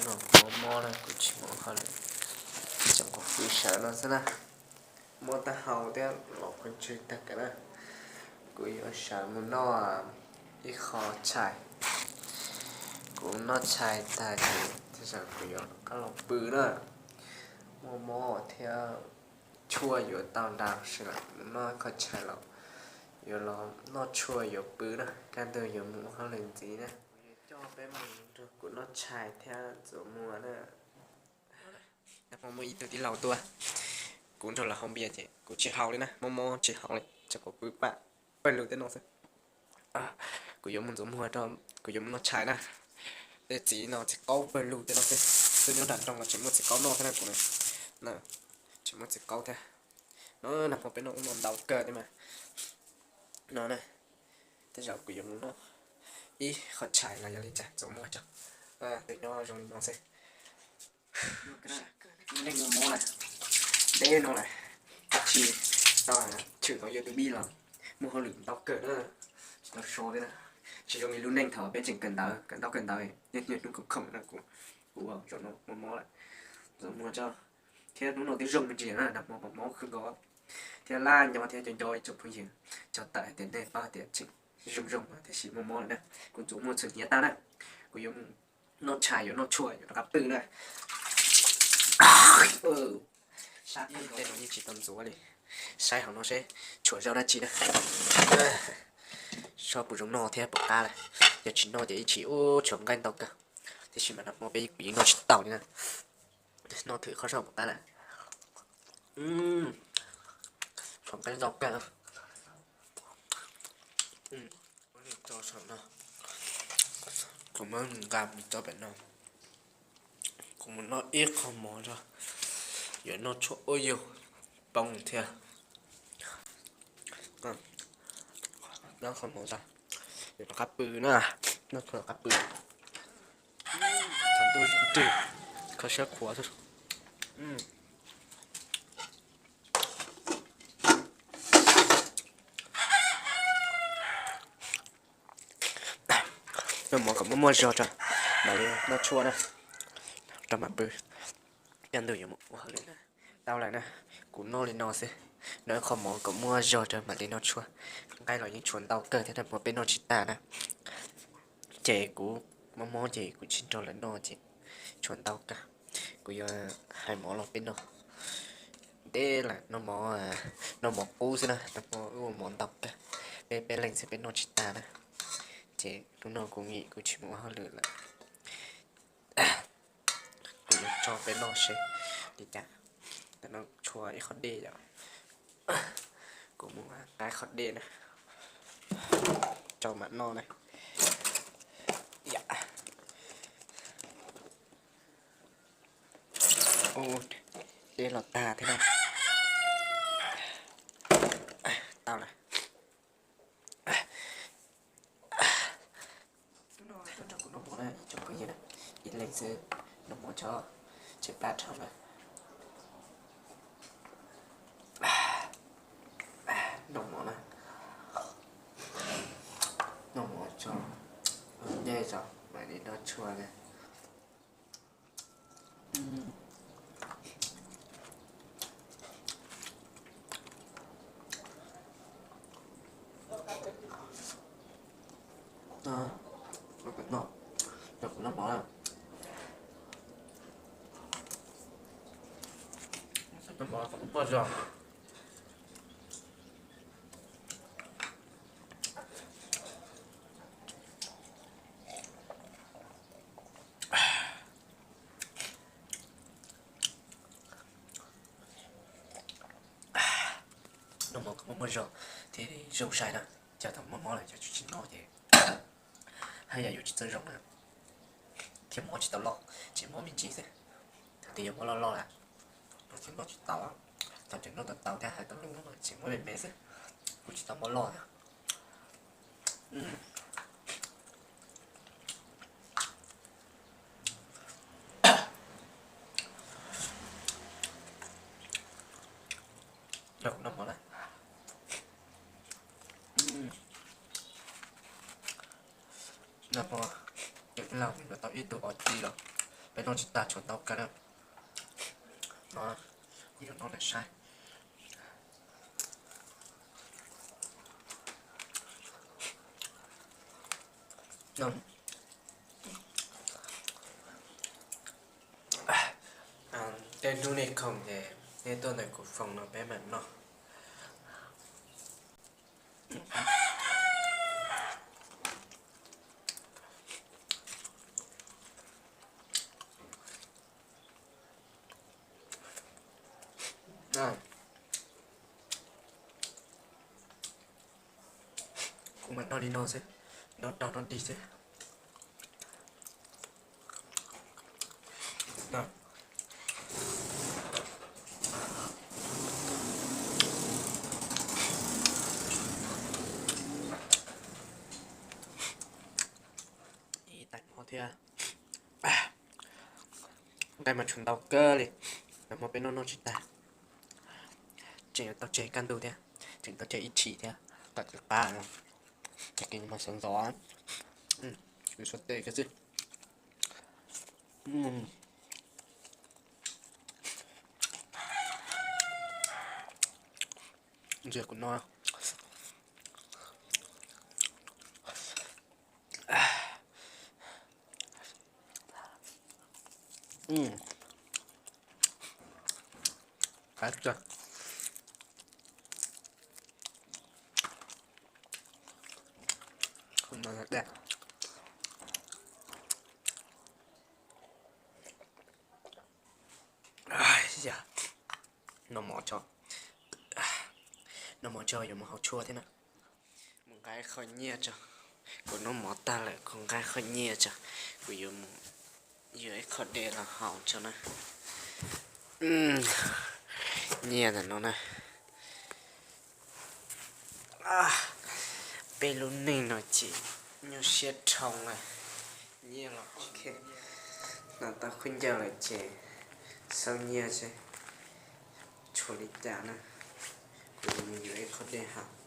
Mob mob na, kuv tsis mus hauj lwm, tseem kuv fwv sawv no xwb na. Mob taub hau thiab los pheej tsw tag kawg na. Kuv yuav sawv mus noj ib qho tshais. Kuv noj tshais tag ces tej zaum kuv yuav rov qab los pw na. Muaj mob thiab tshuaj yuav tau nra si lawm, mus noj ib qho tshais los yuav los noj tshuaj yuav pw na, kaj ntug yuav mus ua hauj lwm ntxiv na. Kuv yuav coj peb mus nrog kuv noj tshais thiab Ntxuav Muag na. Nag hmo muaj ib tug tij laug tuaj, kuv nrog lawv haus npias ces kuv tsis haus li na, mob mob tsis haus li, tseem kuv pw pam pawg lug tej no xwb. Kuv yuav mus Ntxuav Muag, kuv yuav mus noj tshais na. Tej txiv no txiv qaub pawg lug tej no xwb, tuaj nyob nram nroog los tseem muaj txiv qaub noj thiab na kuv na. Tseem muaj txiv qaub thiab. No nag hmo peb noj ub no ntau kawg thiab mas. No na, tej zaum kuv yuav mus noj ib qho tshais los yog li cas Ntxuav Muag tso. Tus nyob zoo li no xwb. Lub neej mob mob lawm, deb no lawm, tab sis tau tshwm tau YouTube los muaj hauj lwm ntau kawg na. Tsis tau so thiab na, tsis zoo li lub neej thaum peb tseem kawm ntawv, kawm ntaub kawm ntawv, niaj hnub khoom khoom na kuv, kuv zaum no mob mob lawm. Ntxuav Muag tso, thiab hnub no twb zoo me ntsis na, nag hmo mas mob kawg nkaus. Thiab laj nyob thiab cov nco ib tsoom phooj ywg, tso tawm hais tias nej paub hais tias tseem zoo zoo tiam sis mob mob lawm na. Kuv Ntxuav Muag txhuam hniav tag na, kuv yuav mus noj tshais, yuav noj tshuaj, yuav rov qab pw na. Sab tej no yeej tsis tau ntxuav li, saib hauv no seb tshuav zaub dab tsi na. Seb puas zoo noj thiab puas qab lawm, yog tsis noj ces ib tsis ub tshuav nqaij ntau kawg, tiam sis mas nag hmo peb kuv yeej noj tsis tau li na. Noj thwm qhov saib puas qab lawm. Tshuav nqaij ntau kawg. Kuv muab nqa mus tso pem no, kuv mus noj ib qho mov tso, yuav noj tshuaj ua yus poob thiab. Noj qho mov tso, yuav rov qab pw na, noj tshuaj rov qab pw. Tshav ntuj rig, kho siab khuav xwb. Noj mov kom muaj muaj zog tso, mam li noj tshuaj na, rau mam pw, kaj ntug yuav mus ua hauj lwm na. Tau lawm na, kuv noj li no xwb, noj ib qho mov kom muaj zog rau mam li noj tshuaj. Nqaij los yeej tshuav ntau kawg thiab, nag hmo peb noj tsis tas na. Ces kuv mob mob ces kuv tsis nrog lawv noj ces tshuav ntau kawg. Kuv yuav hais mov los peb noj. Ntev lawm, noj mov, noj mov qub xwb na, nag hmo wb ua mov ntau kawg, peb peb leeg xwb peb noj tsis tas na. Ces hnub no kuv nkim kuv tsis mus ua hauj lwm lawm. Kuv yuav tso peb noj seb li cas. Tam no tshuav ib qho dej yom. Kuv mus nqa ib qho dej na, tso mam noj na. Ua dej los tag thiab na. Tau lawm. Hnub no tuaj nrog kuv noj mov na ib tsoom phooj ywg na, ib leeg xwb, noj mov tso, tshem plab rau na. Noj mov na, noj mov tso, ua dej tso, mam li noj tshuaj na. Noj, noj mov na. Noj mov kom muaj zog. Noj mov kom muaj muaj zog thiab zoo sai na, cov tau mob mob lawm cov tsis noj ces haj yam yuav tsis txawj zoo na. Thiab mob tsis tau loj, tseem mob me ntsis xwb. Thaum twg yuav mob loj loj lawm, noj thiaj noj tsis tau, thaum tseem noj tau tau thiab hais tau lus no ces mob me me xwb, kuj tsis tau mob loj thiab. Noj mov na. Noj mov, cov tij laug no tau ib tug ob txij los, Peb noj tsis tag tshuav ntau kawg na. No, kuv yuav noj lawm saib. Tej hnub nej khoom ces nej tuaj ntawm kuv foom no peb mam noj. Kuv mam noj li no xwb, noj rau noj dig xwb. Ib tais mov thiab. Nqaij mas tshuav ntau kawg li, nag hmo peb noj noj tsis tag. Tseem yuav tau tseg kaj ntug thiab, tseem tau tseg ib tshim thiab, kom qab qab no, ces kuv mam xav ntxov, kuv suav tes kiag xwb. Ntsia kuv no. Qab tshaj. Noj mov tso, noj mov tso yuav mus haus tshuaj thiab na. Mus nqa ib qho nyiaj tso, kuv noj mov tag lawm kuv nqa ib qho nyiaj tso, kuv yuav mus yuav ib qho dej los haus tso na. Nyiaj ntawm no na. Peb lub neej no ces nyuaj siab dhau na. Nyiaj los ok, hnov tau khaub ncaws lawm ces xauj nyiaj seb tshuav li cas na. Kuv yuav mus yuav ib qho dej haus.